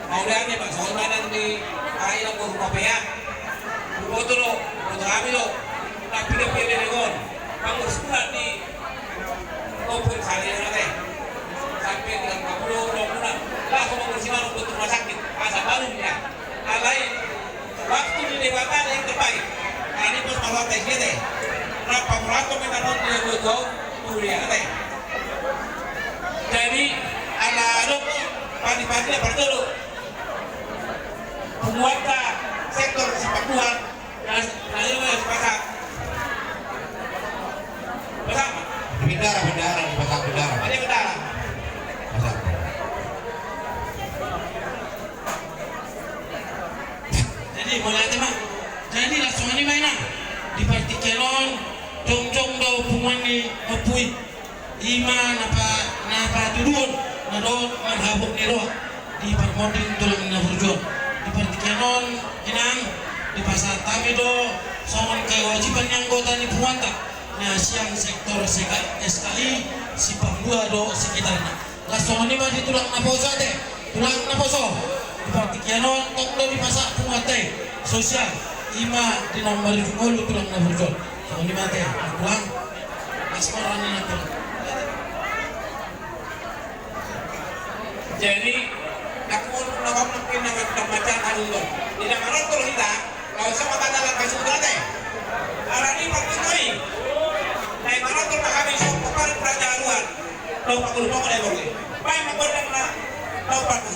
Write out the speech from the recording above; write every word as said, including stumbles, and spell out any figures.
Mauliate ma, songon i ma nang di, ah, ina, boru Mapea. Boto do, boto hami do. Tapi dia pilih dengan pangurus bulan di Kompor sari na te. Sampai dengan kapulo, dua bulan. Lah, aku mau kursi mana untuk rumah sakit. Asa baru dia. Alai, waktu di Debata ada yang terbaik. Nah, ini pos maruata isi te. Rap pangurato meta non dia dua jauh, tuh dia te. Jadi, ala adong padi-padi apa dulu? Pembuatan sektor sepak bola. Nah, nah, ini harus pasang. Pasang, Pak. Bendara, bendara, dipasang bendara. Ada bendara. Pasang. Jadi, mauliate ma. Jadi, langsung ni ma, inang. Di partingkian on, jongjong do punguan ni Ompui. Ima na pa, na patuduhon, na dohot marhabot ni roha. Di parmonding tulang na burju on. Di partingkian on, inang, dipasahat hami do, songon kewajiban ni anggota ni punguanta. Na sian sektor seka-, S K I, Simpang Dua do sekitarna. Laos songon i ma di tulang naposo ate, tulang naposo. Di partingkian on tong do dipasahat punguanta i, sosial, ima di na marujung ngolu tulang naposo. Songon i ma ate, tulang. Laos marani na tulang. Jadi, aku mau nama mungkin nama tembaca anu. Tidak marokok kita. Laos sama tanda langkah sudah te. Alani partingkian i. Naeng manortor ma hami songon paparan Raja Aruan. Laos pangulu pokok na i borngin. Baen ma gondang na. Laos pangulu